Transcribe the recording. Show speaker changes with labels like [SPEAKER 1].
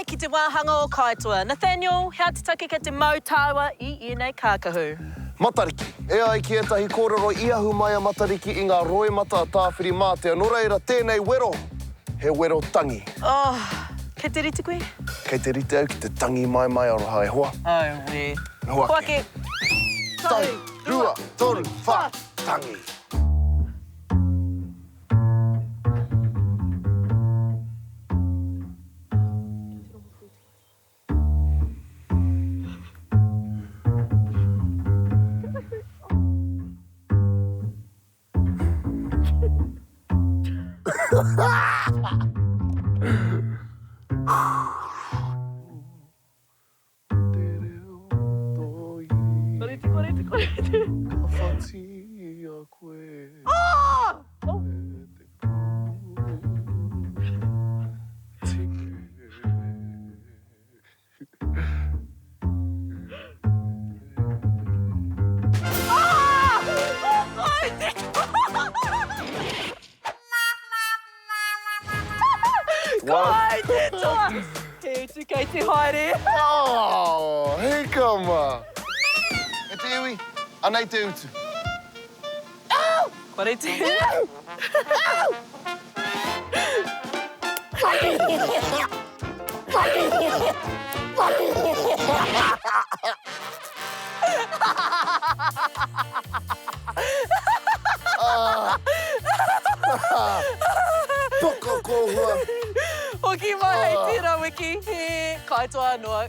[SPEAKER 1] ki te wāhanga o Kaitoa. Nathaniel, hea te take kei te mau tāua i ēnei kākahu?
[SPEAKER 2] Matariki. E ai ki ētahi kōrero i ahu mai a Matariki i ngā roimata a Tāwhirimātea, nō reira tēnei wero, he wero tangi.
[SPEAKER 1] Oh, kei te rite koe?
[SPEAKER 2] Kei te rite au ki te tangi maimai aroha e hoa.
[SPEAKER 1] Auē.
[SPEAKER 2] Hoake.
[SPEAKER 1] Hoake.
[SPEAKER 2] Tahi, rua, toru, whā, tangi. Te reo toi.
[SPEAKER 1] Koreti, koreti, koreti.
[SPEAKER 2] Ka whatia koe.
[SPEAKER 1] Ah! Oh.
[SPEAKER 2] E te pū.
[SPEAKER 1] Ah! Oh, te Ko ai te toa! He utu kei te haere.
[SPEAKER 2] Oh, hika ma! E te iwi, anei te utu.
[SPEAKER 1] Kore te.
[SPEAKER 2] Poka kōhua!
[SPEAKER 1] Hoki mai hei tērā wiki, he kaitoa noa.